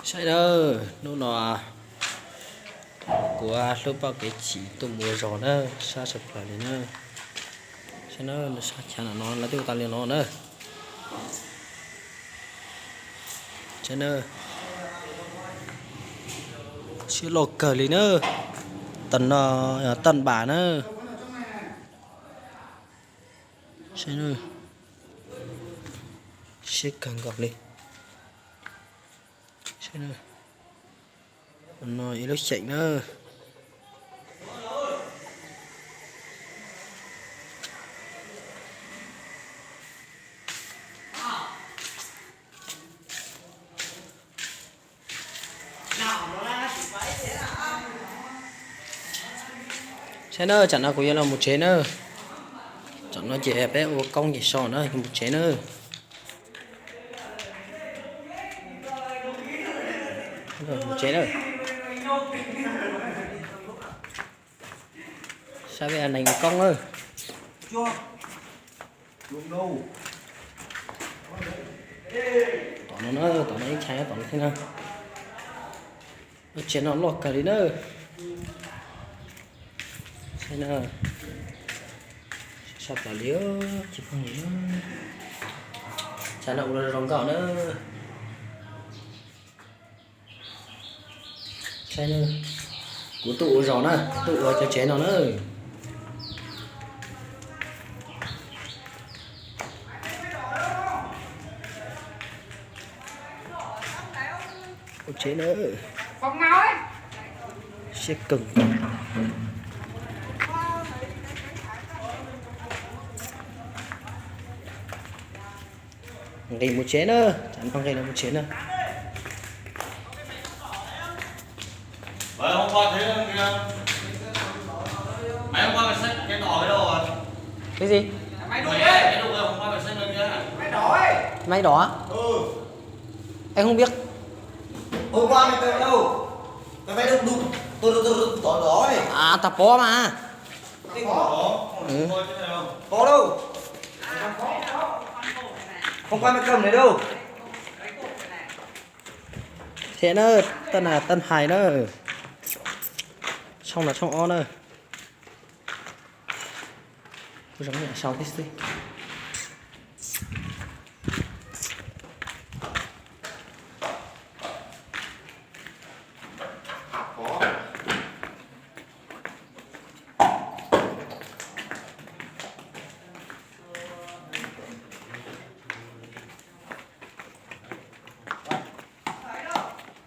Saib na, hnub no kuv hlub Paj Kev Chim tuaj mus ua zog na, sab tshaj plaws li na. Saib na, sab chav no lawv twb ua tau li no na. Saib na, siab loj kawg li na. Tam no yog taj npam na. Saib na, siab kawg nkaus li. Saib na, no ib lub xyeem na. Saib na, tsam no kuv yuav los mus tsev na. Tsam no ces peb ua koob ces so na, mus tsev na. Mus tsev na. Saib peb neeg ua koob na. Tom no na, tom no ib txhais tom no thiab na. Lub tsev no loj kawg li na. Saib na, sab plaws li, tsis phooj ywg na. Tsam no ua zoo nkauj na. Saib na, kuv tuaj ua zog na, tuaj ua cov tsev no na. Ua tsev na, siab kawg. Nqis mus tsev na, tsam no nqis los mus tsev na. Cái gì? Máy đỏ á? Em không biết. Hôm qua mày kêu đâu? Cái máy đục đục, tôi tôi tôi tôi tôi đỏ ấy. À, tao có mà. Cái có. Ừ. Có đâu? Hôm qua mày cầm đấy đâu? Thiab na, tag na tag hais na. Tshooj no tshooj ob na. Kuv zoo ib yam sau thiab xwb.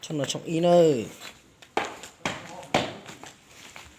Tshooj no tshooj ib na.